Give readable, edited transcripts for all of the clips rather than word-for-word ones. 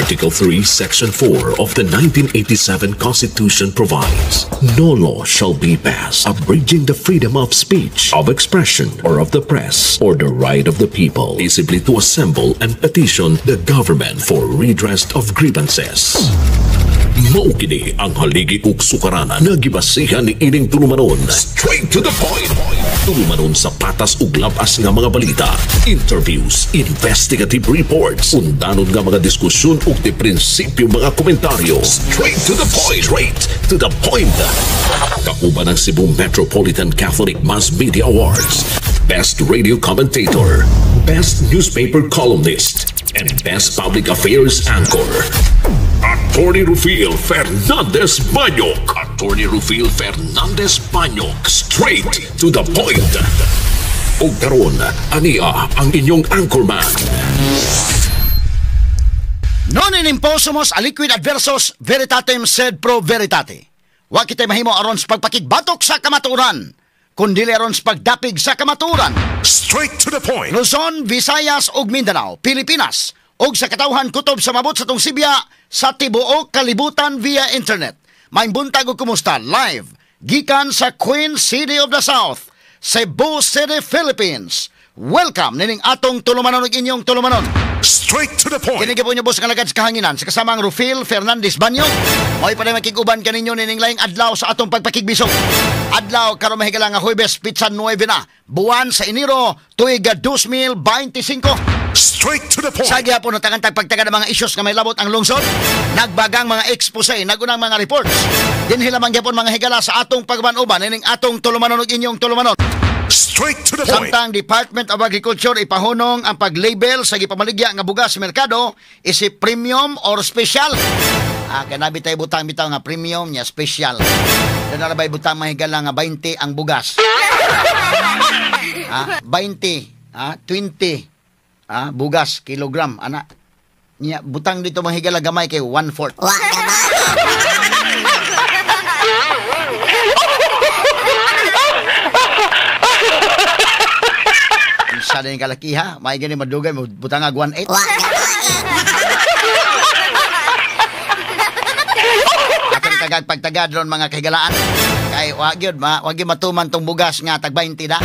Article 3, Section 4 of the 1987 Constitution provides, "No law shall be passed abridging the freedom of speech, of expression, or of the press, or the right of the people peaceably to assemble and petition the government for redress of grievances." Mao kini ang haligi ug sukaranan nga gibasihan ni ining tulumanon. Straight to the point. Tulumanon sa patas ug labas nga mga balita, interviews, investigative reports, undanon nga mga diskusyon ug di prinsipyo mga komentaryo. Straight to the point. Straight to the point. Kauban ang Cebu Metropolitan Catholic Mass Media Awards, Best Radio Commentator, Best Newspaper Columnist, and Best Public Affairs Anchor. Attorney Rufil Fernandez Banyok. Attorney Rufil Fernandez Banyok. Straight to the point. Ug karon, ania ang inyong anchorman. Non enim possumus aliquid adversus veritatem sed pro veritate. Wa kitay mahimo aron sa pagpakigbatok sa kamatuoran, kundi aron sa pagdapig sa kamatuoran. Straight to the point. Luzon, Visayas ug Mindanao, Pilipinas, ug sa katawhan kutob sa mabot sa tungsibya sa tibuok kalibutan via internet. Maayong buntag ug kumusta live gikan sa Queen City of the South, Cebu City, Philippines. Welcome nining atong tulumanon ug inyong tulumanon. Straight to the point. Kini po inyo boss nga lagad sa kahanginan sa kasamang Rufil Fernandez Banyo. Mo'y pa makig-uban kaninyo nining laing adlaw sa atong pagpakigbisog. Adlaw karon, mahigala nga Huwebes, pitsa 9 na, buwan sa Enero, tuig 2025. Straight to the point. Sa gihapon natagantag pagtaga ng mga issues nga may labot ang lungsod, nagbagang mga expose, nagunang mga reports. Dinhi lamang gyapon, mga higala, sa atong pagban-uban nining atong tulumanon ug inyong tulumanon. Straight to the point. Samtang Department of Agriculture ipahunong ang pag-label sa gipamaligya nga bugas sa merkado isip premium or special. Ah, kanabi tayo butang bitaw nga premium nya special. Doon na ba'y butang, mahigala, nga 20 ang bugas? Ah, 20, ah, 20, ah, bugas kilogram ana. Nya butang dito, mahigala, gamay kay 1/4. Wa ka ba? Sa din kalakiha, may gani madugay mo butang ag 1/8. Wa ka ba? Atong tagag pagtagad ron, mga kahigalaan. Kay wa gyud ma, wa gyud matuman tong bugas nga tag 20 da.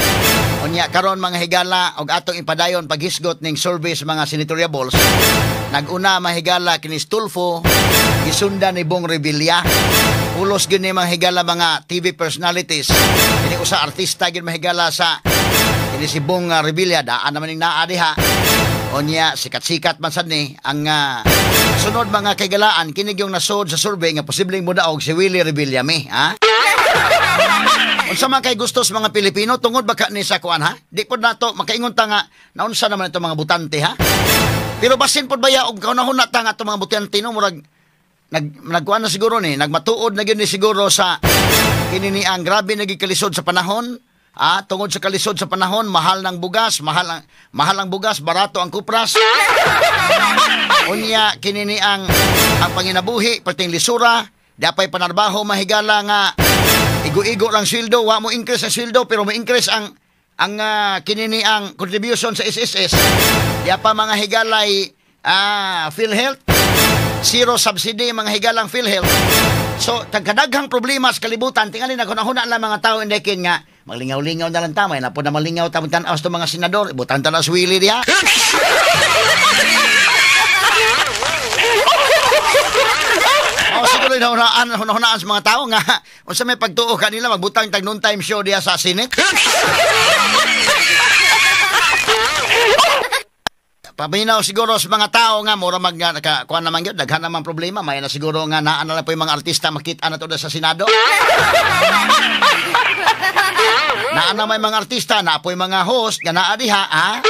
Unya karon, mga higala, og atong ipadayon paghisgot ning survey sa mga senatorial. Naguna, mahigala, kini Tulfo, gisundan ni Bong Revilla. Ulos gyud ni, mga higala, mga TV personalities. Kini usa artista gyud, mahigala, sa kini si Bong Revilla, daan naman ning naa diha. Unya sikat-sikat man sad ni ang sunod, mga kaigalaan, kini yung nasod sa survey nga posibleng modaog si Willie Revillame, ha? Unsa man kay gusto sa mga Pilipino tungod ba ka ni sa kuan, ha? Di pod nato makaingon ta nga naunsa naman ito mga butante, ha? Pero basin pod baya og kaunahuna ta nga itong mga butante no murag nagkuan na siguro ni, nagmatuod na gyud ni siguro sa kini ni ang grabe nagi kalisod sa panahon. Ah, tungod sa kalisod sa panahon, mahal ng bugas, mahal ang bugas, barato ang kupras. Unya kini ni ang panginabuhi, perting lisura, dapay panarbaho, mahigala, nga igo-igo lang sweldo, wa mo increase ang sweldo pero mo increase ang kini ni ang contribution sa SSS. Di pa, mga higalay, PhilHealth, zero subsidy, mga higalang PhilHealth. So, tagkadaghang problema sa kalibutan, tingali naghunahuna lang mga tao indekin nga maglingaw-lingaw na lang tamay, na po na malingaw tamang tan-aw sa mga senador, ibutan ta na si Willie diha. Oh, siguro hunahunaan, hunahunaan sa mga tao nga unsa may pagtuo kanila magbutang tag noontime show diha sa Senate. Paminaw siguro sa mga tao nga mura mag ka, kuan naman gyud, daghan naman problema, may na siguro nga naa na lang po yung mga artista makita na to sa Senado. Naa na may mga artista, naa po yung mga host nga naa diha, ha?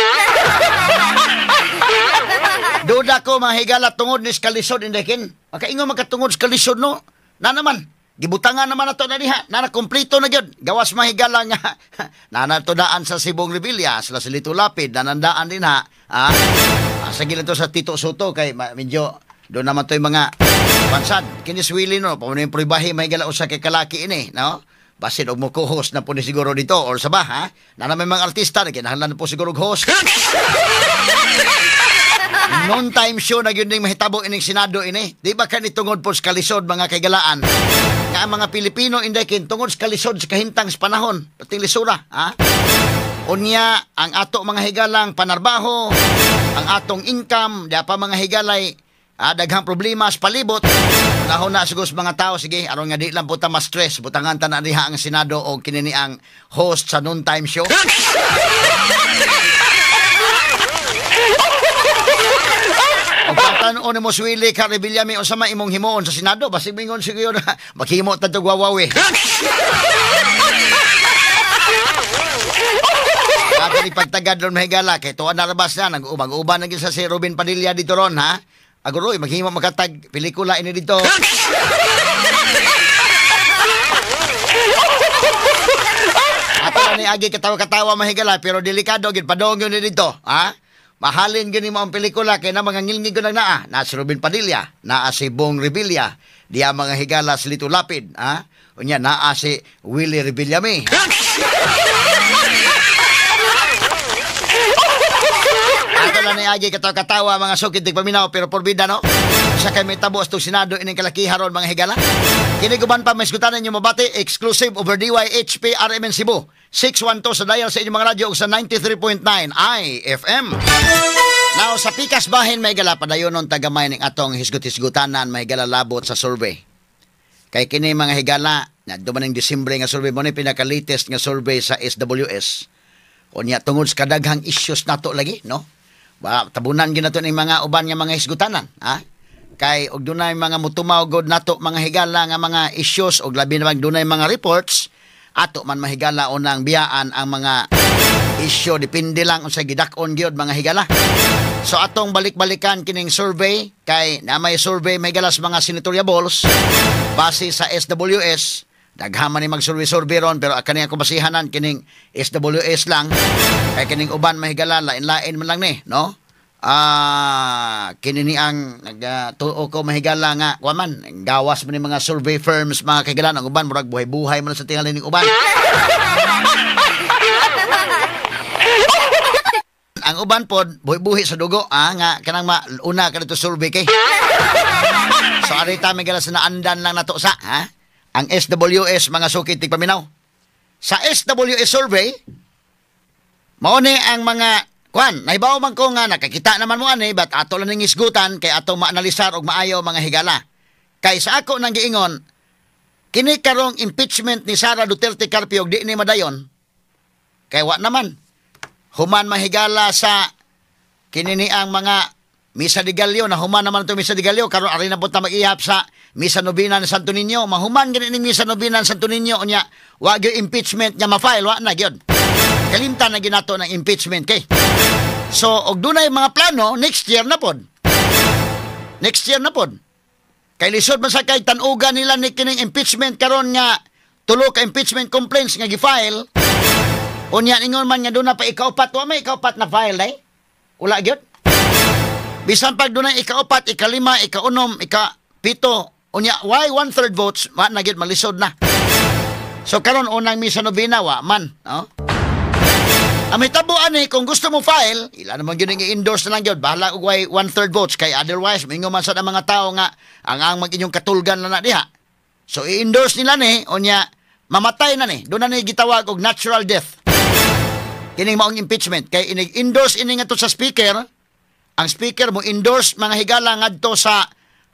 Duda ko, mga higala, tungod ni kalisod indekin. Makaingon magkatungod sa kalisod no. Na naman, gibutangan naman na to na diha. Na na kompleto na gyud. Gawas, mahigala, nga na to daan sa Sibong Revilla, sila si Lito Lapid, nanandaan din ha. Ah, ah, sige lang to sa Tito Soto kay medyo doon naman to yung mga pansad. Kini si Willie no, paano yung pribahi, mahigala, usa kay kalaki ini, no? Basin og mo co-host na po ni siguro dito or sa ba, ha? Na naman mga artista, na kinahanglan na po siguro og host. Noontime show na gyud ning mahitabo ining Senado ini. Di ba kani tungod po sa kalisod, mga kahigalaan? Nga ang mga Pilipino, inday, kin tungod sa kalisod sa kahintang sa panahon, pating lisura, ha? Unya, ang ato mga higalang panarbaho, ang atong income, di pa mga higalay, daghang problema sa palibot. Nahon na siguro sa mga tao, sige, aron nga di lang po ta ma-stress, butangan ta na diha ang Senado o kinini ang host sa noontime show. O patan-on mo si Willie ka Revillame, unsa man imong himuon sa Senado, basig mingon siguro na maghimo ta tog wawawi. Ato ni pagtagad ron mahigala kay tuwa narabas na nag-uban na gyud sa si Robin Padilla dito ron, ha. Aguro maghimo makatag pelikula ini dito. Ato ni agi katawa-katawa mahigala pero delikado gyud padong gyud ni dito, ha. Mahalin gyud nimo ang pelikula kay na mga ngilngig gyud ang naa. Naa si Robin Padilla, naa si Bong Revilla, diya mga higala si Lito Lapid, ha. Unya naa si Willie Revillame. Ato lang ni agi katawa-katawa mga sukid tigpaminaw pero porbida no. Sa kay may tabo sa Senado ining kalakiha ron mga higala. Kini guban pa maisgutan ninyo mabati exclusive over DYHP RMN Cebu 612 sa dial sa inyong mga radyo ug sa 93.9 IFM. Now sa pikas bahin may gala padayonon tagamay ning atong hisgot-hisgutanan may gala labot sa survey. Kay kini mga higala nadto man ning Disyembre nga survey mo ni pinaka-latest nga survey sa SWS. Unya tungod sa kadaghang issues nato lagi no. Ba tabunan gyud nato ning mga uban nga mga hisgutanan, ha? Kay og dunay mga mutumaw god nato mga higala nga mga issues og labi na dunay mga reports ato man mahigala unang biyaan ang mga issue depende lang unsay gidak-on gyud mga higala. So atong balik-balikan kining survey kay na may survey may higala sa mga senatoriables base sa SWS. Daghan man ni mag-survey-survey ron pero kani ako basihanan kining SWS lang kay kining uban mahigala lain-lain man lang ni no. Kini ni ang nagtuo ko mahigala nga kuan man gawas man ni mga survey firms mga kahigalan ang uban murag buhay-buhay man sa tingali ning uban. Ang uban pod buhi-buhi sa dugo nga kanang mauna kadto survey kay. So ari ta mahigala sa naandan lang nato sa ha ang SWS mga sukid tigpaminaw. Sa SWS survey mao ni ang mga kuan, nahibaw man ko nga nakakita naman mo ani but ato lang ning isgutan kay ato maanalisar og maayo mga higala. Kay sa ako nang giingon kini karong impeachment ni Sara Duterte Carpio di ni madayon. Kay wa naman human mahigala sa kini ni ang mga Misa de Gallo na human naman to Misa de Gallo karon ari na punta mag-ihap sa Misa Novena ni Santo Niño. Mahuman gani ning Misa Novena ni Santo Niño unya wa gyud impeachment nga ma-file wa na gyud. Kalimtan na ginato ng impeachment kay. So og dunay mga plano next year na pod. Next year na pod. Kay lisod man sa kay tan-ugan nila ni kining impeachment karon nga tulo ka impeachment complaints nga gi-file. Unya ingon man nga duna pa ikaupat, wa may ikaupat na file day. Wala gyud. Bisan pag dunay ikaupat, ikalima, ikaunom, ikapito, unya why 1/3 votes, wa na gyud malisod na. So karon unang misa novena wa man, no? Ang may tabuan eh, kung gusto mo file, ila naman yun i-endorse na lang yun. Bahala og way 1/3 votes. Kay otherwise, mingo man sa mga tao nga, ang mag inyong katulgan na na diha. So i-endorse nila ni, unya, mamatay na ni. Doon na ni gitawag og natural death. Kining maong impeachment. Kay inig-endorse ini nga to sa speaker, ang speaker mo endorse mga higala ngadto sa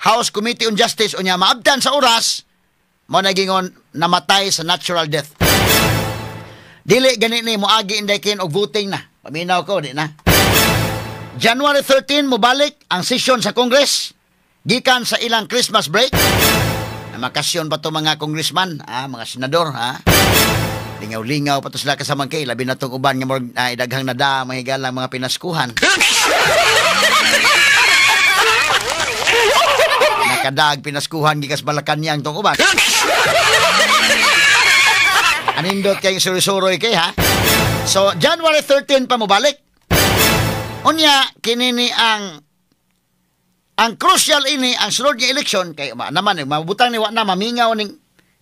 House Committee on Justice, unya, maabdan sa oras, mo nagingon namatay sa natural death. Dili gani ni moagi inday kin og voting na. Paminaw ko di na. January 13 mobalik ang session sa Congress gikan sa ilang Christmas break. Namakasyon pa to mga congressman, mga senador, ha. Lingaw-lingaw pa to sila kasamang kay labi na tong uban nga murag daghang nada mahigalang mga pinaskuhan. Nakadag pinaskuhan gikas Malacañang tong uban. Anindot kayong suroy-suroy kay ha. So January 13 pa mobalik. Unya kinini ang crucial ini ang sunod nga election kay naman mabutang ni wa na mamingaw ning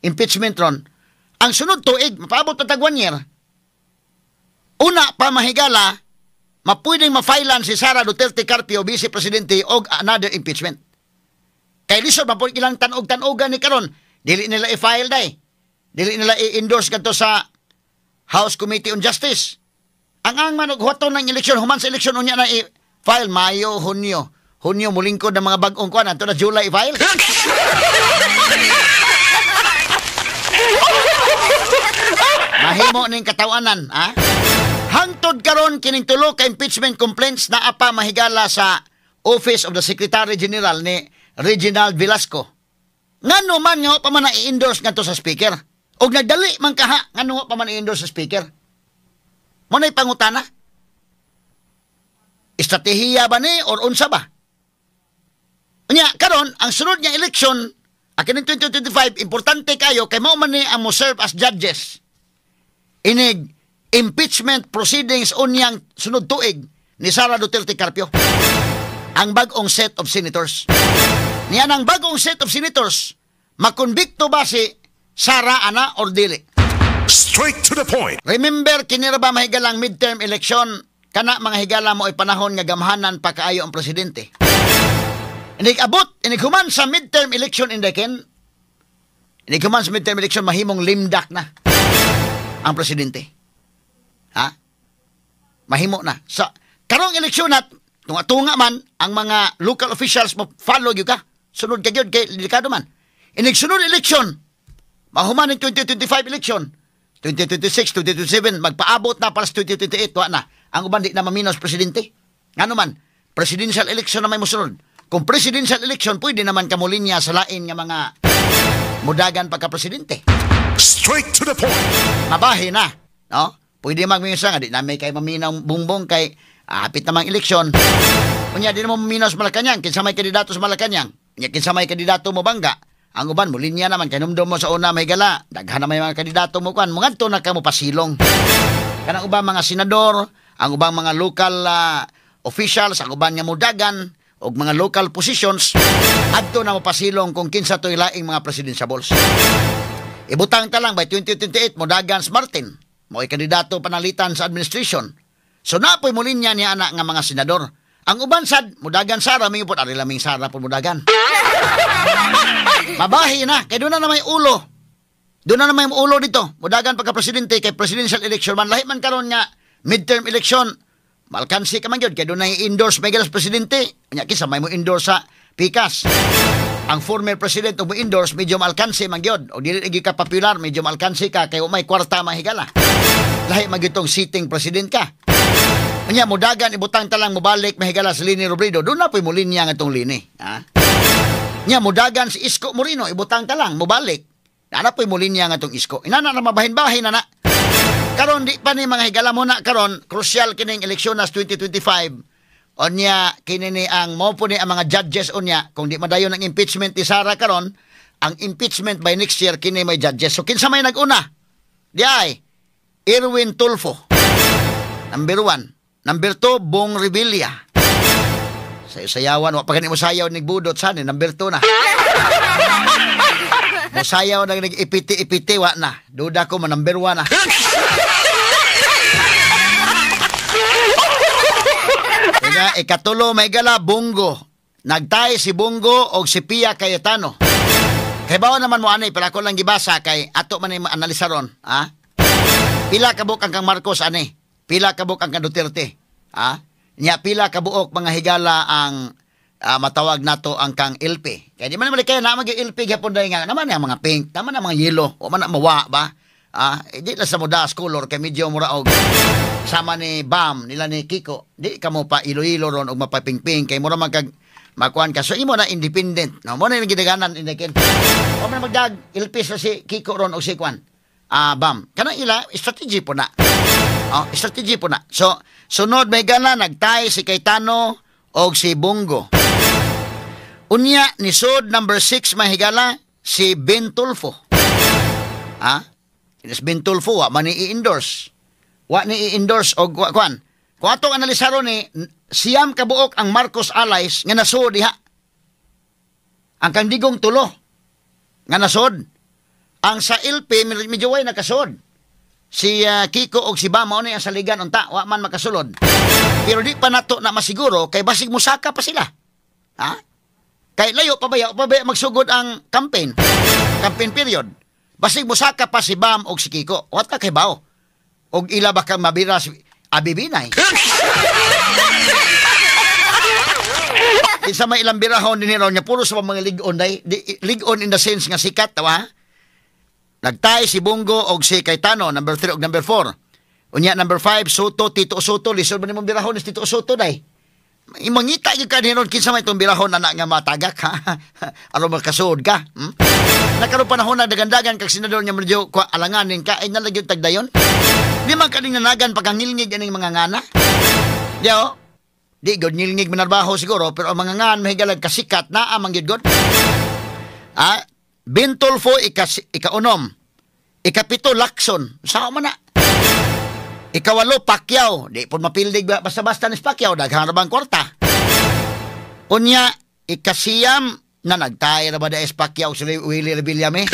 impeachment ron. Ang sunod tuig mapaabot pa tag 1 year. Una pa mahigala mapwedeng ma-filean si Sara Duterte Carpio, Vice Presidente, og another impeachment. Kay lisod man pud ilang tanog-tanogan ni karon, dili nila i-file day. Dili nila i-endorse kadto sa House Committee on Justice. Ang man og huwaton ng eleksyon, human sa eleksyon unya na i-file Mayo, Hunyo. Hunyo mulingkod ng mga bag-ong kuan adto na July i-file. Mahimo ning katawanan, ha? Hangtod karon kining tulo ka impeachment complaints naa pa mahigala sa Office of the Secretary General ni Reginald Velasco. Ngano man nga pa man na i-endorse ngadto sa speaker? Og nagdali man kaha ngano pa man i-endorse sa speaker? Mo na'y pangutana? Estratehiya ba ni or unsa ba? Unya karon ang sunod nga eleksyon kining 2025, importante kayo kay mao man ni ang mo serve as judges inig impeachment proceedings unyang sunod tuig ni Sara Duterte Carpio, ang bag-ong set of senators. Niya ang bagong set of senators, makonbikto ba si Sara ana or dili? Straight to the point. Remember, kinira ba mahigalang midterm election, kana mga higala mo ay panahon nga gamhanan pa kaayo ang presidente. Inig abot, inig human sa midterm election indekin, inig human sa midterm election mahimong limdak na ang presidente. Ha? Mahimo na. Sa karong eleksyon at tunga-tunga man ang mga local officials mo follow gyud ka. Sunod ka gyud kay delikado man. Inig sunod eleksyon, mahuman ang 2025 election, 2026, 2027, magpaabot na para sa 2028, wa na. Ang uban di na maminos presidente. Ngano man, presidential election na may mosunod. Kung presidential election, pwede naman kamulinya sa lain nga mga mudagan pagka-presidente. Straight to the point. Mabahi na, no? Pwede magminsa nga, di na may kay maminaw bungbong kay hapit namang eleksyon. Unya, di na mo maminaw sa Malacanang, kinsa may kandidato sa Malacanang. Unya, kinsa may kandidato mo bangga. Ang uban, mulinya naman, kay numdum mo sa una may gala. Daghan na may mga kandidato mo kuan. Mungadto na ka mo pasilong. Kanang ubang mga senador, ang ubang mga local officials, ang uban nga mudagan, og mga local positions, adto na mo pasilong kung kinsa to'y laing mga presidentiables. Ibutang ta lang by 2028 modagan si Martin, mo'y kandidato panalitan sa administration. So napoy mulinya niya anak nga mga senador. Ang uban sad mudagan Sara, mingon pod ari laming Sara pod mudagan. Mabahi na kay doon na may ulo. Doon na may ulo dito. Mudagan pagka presidente kay presidential election man lahi man karon nga midterm election. Malkansi ka man gyud kay doon na i-endorse may galas presidente. Unya kinsa may mo endorse sa pikas. Ang former president og mo endorse medyo malkansi man gyud. Og dili gyud ka popular, medyo malkansi ka kay may kwarta mahigala. Lahi man gyud tong sitting president ka. Unya mudagan ibutang ta lang mobalik mahigala sa Leni Robredo. Doon na po'y mulinya nga itong Leni. Ha? Nya mudagan si Isko Moreno, ibutang ta lang mobalik. Ana po'y mulinya nga itong Isko. Inana na mabahin-bahin na na. Karon di pa ni mga higala mo na karon crucial kining eleksyon nas 2025. Unya kini ni ang mo po ni ang mga judges unya kung di madayon ang impeachment ni Sara karon, ang impeachment by next year kini may judges. So kinsa may nag-una? Di ay Erwin Tulfo. Number 1. Number 2, Bong Revilla. Sayo-sayawan, wa pa gani mo sayaw nigbudot sa ni number 2 na. Musayaw na nag-ipiti-ipiti, wa na. Duda ko mo number 1 na. Ika, ikatulo, may gala, Bongo. Nagtay si Bongo og si Pia Cayetano. Kay bawa naman mo ani, pero ako lang gibasa kay ato man ay maanalisaron. Ha? Pila kabuok ang kang Marcos ani? Pila kabuok ang kang Duterte? Ha? Nya pila kabuok mga higala ang matawag nato ang kang LP. Kaya di man naman kaya naman yung LP gyapon dahil nga naman ang mga pink, naman ang mga yellow, o man ang mawa ba? Di lang sa mudas color kay medyo mura og sama ni Bam nila ni Kiko. Di ka mo pa ilo-ilo ron og mapaping-ping kay mura man kag makuan ka. So imo na independent. No, mo na yung gidaganan indikin. O man magdag LP sa si Kiko ron og si Kwan. Bam. Kanang ila strategy po na. Oh, strategy po na. So sunod may gala nagtay si Cayetano og si Bongo. Unya ni sod number 6 mahigala si Ben Tulfo. Ha? Is Ben Tulfo wa man ni i-endorse. Wa ni i-endorse og wa kwan. Kung atong analisaro ni siyam kabuok ang Marcos allies nga nasod diha. Ang kandigong tulo nga nasod. Ang sa LP medyo way nakasod. Si Kiko og si Bam mao ni ang saligan unta wa man makasulod. Pero di pa nato na masiguro kay basig musaka pa sila. Ha? Kay layo pa ba magsugod ang campaign? Campaign period. Basig musaka pa si Bam og si Kiko. Wat ka kay bao? Og ila ba kang mabira si Abi Binay? Isa may ilang birahon din niya, puro sa mga ligon day. Ligon in the sense nga sikat, tawa? Nagtay si Bungo og si Cayetano, number 3 og number 4. Unya number 5, Soto, Tito Soto. Lisod ba nimong birahon ni Tito Soto day? Imangita gyud ka niron kinsa may itong birahon na nga matagak, ha? Aron makasuod ka. Hmm? Nakaroon panahon na dagandagan kag senador niya medyo alanganin ka, ay nalagyo tagdayon. Di man kaning nanagan pagkangilngig aning mga ngana. Di o? Di god ngilngig manarbaho siguro, pero ang mga ngan mahigalag kasikat na amang gyud god. Ah, Bintolfo ika-unom. Ikapito Lacson. Sao man na? Ikawalo Pacquiao. Di po mapildig basta-basta ni Pacquiao, daghan ra bang kwarta. Unya ikasiyam na nagtay ra ba da es Pacquiao si Willie Revillame?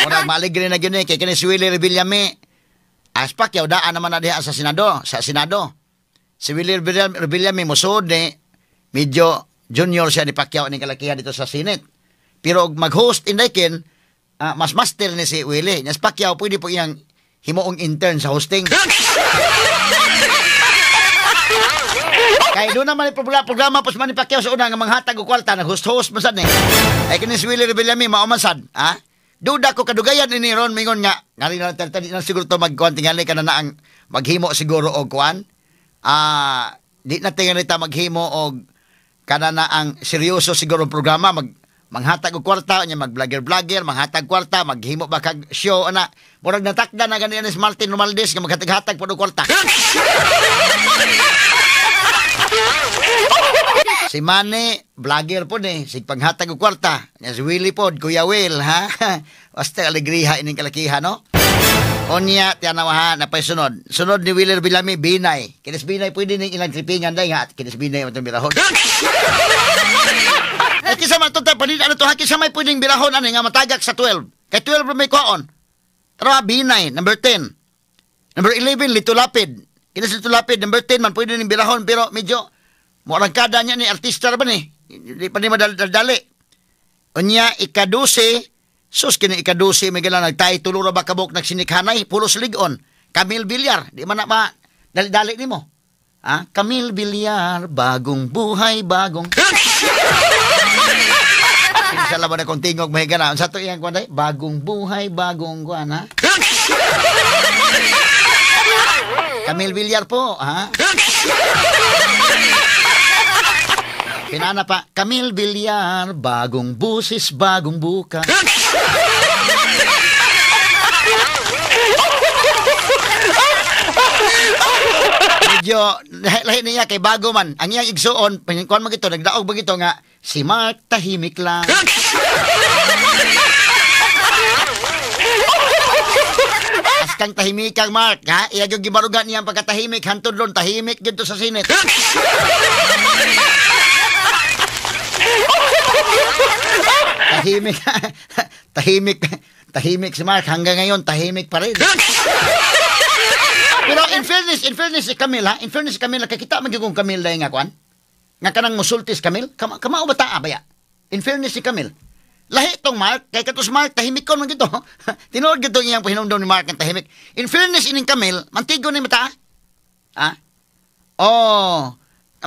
Murag maaligre na gyud ni kay kini si Willie Revillame. As Pacquiao daan naman na diha sa Senado, sa Senado. Si Willie Revillame mosud ni medyo junior siya ni Pacquiao ning kalakihan dito sa Senate. Pero mag-host indaykin, mas master ni si Willie. Nya si Pacquiao pwede po iyang himuong intern sa hosting. Kay doon naman programa po si Manny Pacquiao sa una nga manghatag og kwarta, nag-host-host man sad ni. Ay kini si Willie Revillame mao man sad, ha? Duda ko kadugayan ini ron mingon nga ngari na na siguro to magkuan tingali kana na ang maghimo siguro og kuan. Di na tingali ta maghimo og kana na ang seryoso siguro programa manghatag og kwarta nya mag-vlogger-vlogger, manghatag kwarta, maghimo ba kag show ana. Murag natakda na gani ni Martin Romualdez nga maghatag-hatag pud og kwarta. Si Manny, vlogger po ni, sig panghatag og kwarta. Nya si Willie pod, Kuya Will, ha? Basta alegriha ining kalakihan, no? Onya, tiyanawa ha, napay sunod. Sunod ni Willie Revillame, Binay. Kinis Binay pwede ning ilang tripingan day ha. Kinis Binay matong birahon. Eh, kisa man ito, panida na ito ha, kisa may pwedeng birahon ani nga matagak sa 12. Kay 12 may kuwaon. Tara, Binay, number 10. Number 11, Lito Lapid. Kinis Lito Lapid, number 10 man pwede ning birahon, pero medyo moarangkada niya ni artista ra ba ni? Di pa ni madali. Unya, ika-12, sus, kini ika-12, may gala nagtay, tulo ra ba kabok nagsinikhanay, pulos ligon. Camille Villar, di man na ba, dali-dali nimo. Ha? Camille Villar, bagong buhay, bagong... Kinsa laban na kong tingog, may gala. Sa to iyang kuwan, bagong buhay, bagong kuwan, ha? Camille Villar po, ha? Pinana pa, Camille Villar, bagong busis, bagong buka. Medyo, lahi niya kay bago man. Ang iyang igsuon, kuan mo gito, nagdaog ba gito nga, si Mark tahimik lang. Askang tahimikang Mark, ha? Iya yung gibarugan niyang pagkatahimik, hantod ron, tahimik dito sa Senate. Tahimik, tahimik, tahimik si Mark. Hanggang ngayon, tahimik pa rin. Pero in fairness si Camille, ha? In fairness si Camille, kakita magiging Camille dahil nga kuan? Nga kanang musultis Camille? Kamao ba taa ba ya? In fairness si Camille. Lahi tong Mark, kay katos Mark, tahimik kon man gito. Tinuod gito iyang pahinumdom ni Mark ang tahimik. In fairness ining Camille, mantigo ni mata? Ha? Oh,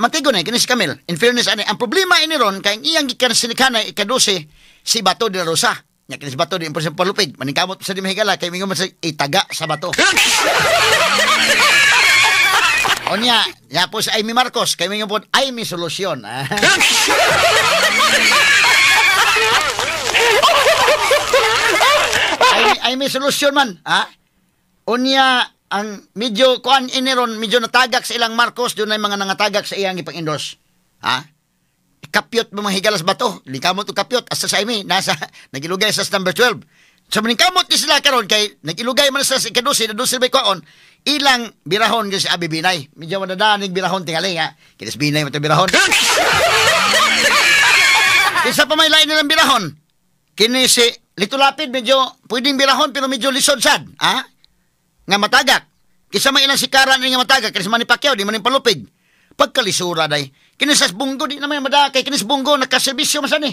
mantigo na, kini si Camille. In fairness, ani, ang problema ini ron, kay iyang gikan sinikhanay, ika-12, si Bato de la Rosa. Nya kini si Bato di impresyon palupig. Maningkamot sa di mahigala, kay mingon man sa itaga sa bato. Onya, nya po si Amy Marcos, kay mingon po, ay may solusyon. Ay may solusyon man, ha? Unya, ang medyo kuan iniron, medyo natagak sa ilang Marcos, doon ay mga nangatagak sa iyang ipang-endorse. Ha? Kapyot mo mga higalas bato. Lingkamot o kapyot. Asta sa imi, nasa, nagilugay sa number 12. So, maningkamot ni sila karon kay nagilugay man sila sa ika-12, na 12 may kuan, ilang birahon si Abi Binay. Medyo madadanig birahon tingali, ha? Kinis Binay mo ito birahon. Isa pa may lain nilang birahon. Kini si Lito Lapid medyo pwedeng birahon pero medyo lisod sad, ha? Nga matagak. Kisa may ilang sikaran nga matagak kini si Manny Pacquiao di man ning palupig. Pagkalisura day. Kini sa Bunggo di naman madaka kay kini sa Bunggo nakaserbisyo man sad ni.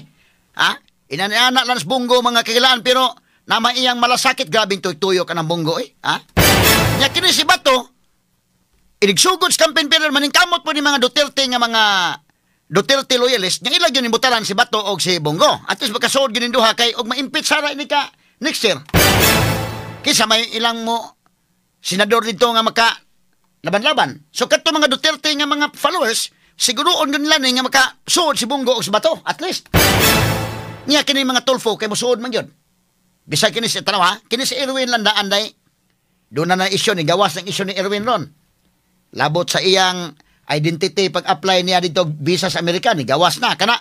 Ha? Inana lang sa Bunggo mga kagilaan pero nama iyang malasakit grabing tuyok ang Bunggo eh. Ha? Nya kini si Bato inigsugod sa campaign period maningkamot po ni mga Duterte nga mga Duterte loyalist nga ilag yun imbutaran si Bato og si Bunggo. At least makasuod ginin duha kay og ma-impeach sara ini ka next year. Kisa may ilang mo senador dito nga maka laban-laban. So kadto mga Duterte nga mga followers siguroon gyud nila ni nga makasuod si Bunggo og si Bato at least. Nya kini mga Tulfo kay mosuod man gyud. Bisag kini si tanaw ha, kini si Erwin Landaan day. Doon na na isyu ni gawas ng isyu ni Erwin ron. Labot sa iyang identity pag-apply niya dito visa sa Amerika ni gawas na kana.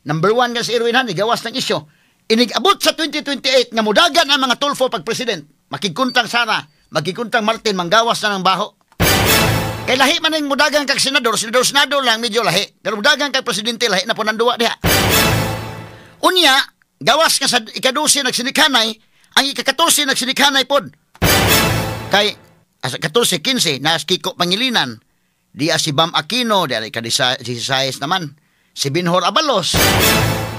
Number 1 ka si Erwin han ni gawas ng isyu. Inigabot sa 2028 nga mudagan ang mga Tulfo pag president. Makigkuntang Sara, makigkuntang Martin manggawas na ng baho. Kay lahi man ning mudagan kag senador, senador senador lang medyo lahi. Pero mudagan kag presidente lahi na po nang duwa diha. Unya, gawas nga sa ika-12 nagsinikhanay, ang ika-14 nagsinikhanay pod. Kay asa 14, 15 na Kiko Pangilinan, di si Bam Aquino, di ika-16 naman, si Binhor Abalos.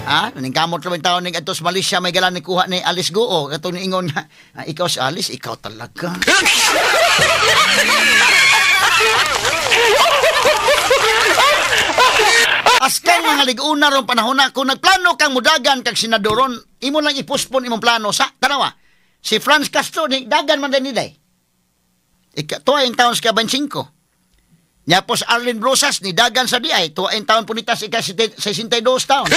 Ha? Naningkamot naman taon ning adto sa Malaysia may galan ni kuha ni Alice Guo katong niingon nga, ah, ikaw si Alice, ikaw talaga. Askang mga liguna ron panahon na kung nagplano kang mudagan kag senadoron, imo lang ipuspon imong plano sa tanawa. Si Franz Castro ni dagan man din ni day. Ika tuwa in taon sa 25. Nya po sa Arlene Brosas ni dagan sa DI, tuwa in taon punitas ika 62 taon.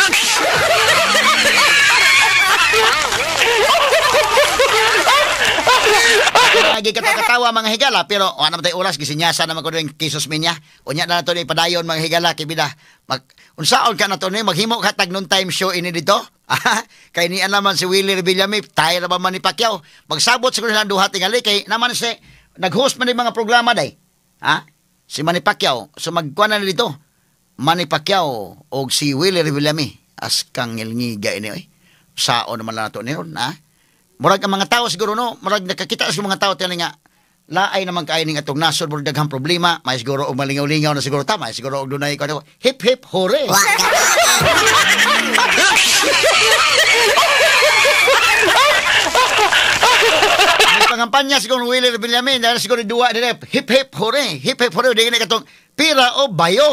Lagi katawa mga higala pero wala naman tayo oras gisinyasa naman ko rin kisos minya. Unya na nato ni padayon mga higala kay bida. Mag unsaon ka na to ni maghimo ka tag noon time show ini dito. Kay niya naman si Willie Revillame tayo na ba man ni Pacquiao. Magsabot siguro silang duha tingali kay naman si nag-host man ni mga programa day. Ha? Si Manny Pacquiao. So magkuan na dito. Manny Pacquiao og si Willie Revillame as kang ngilngiga ini oy. Sao naman lang nato ni ron, ha? Murag ang mga tao siguro no, murag nakakita sa mga tao tingali nga laay naman kaayo ning atong nasod murag daghang problema, may siguro og malingaw-lingaw na siguro ta, may siguro og dunay ko hip hip hore. Ang pangampanya siguro Willie Revillame, dahil siguro duwa dire hip hip hore, hip hip hore di katong pira o bayong.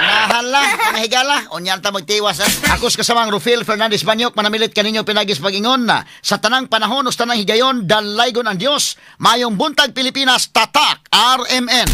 Nahala, mga higala, unyan ta magtiwas. Ha? Ako sa kasamang Rufil Fernandez Banyok, manamilit kaninyo pinagis pag-ingon na sa tanang panahon o sa tanang higayon, dalaygon ang Diyos, mayong buntag Pilipinas, tatak RMN.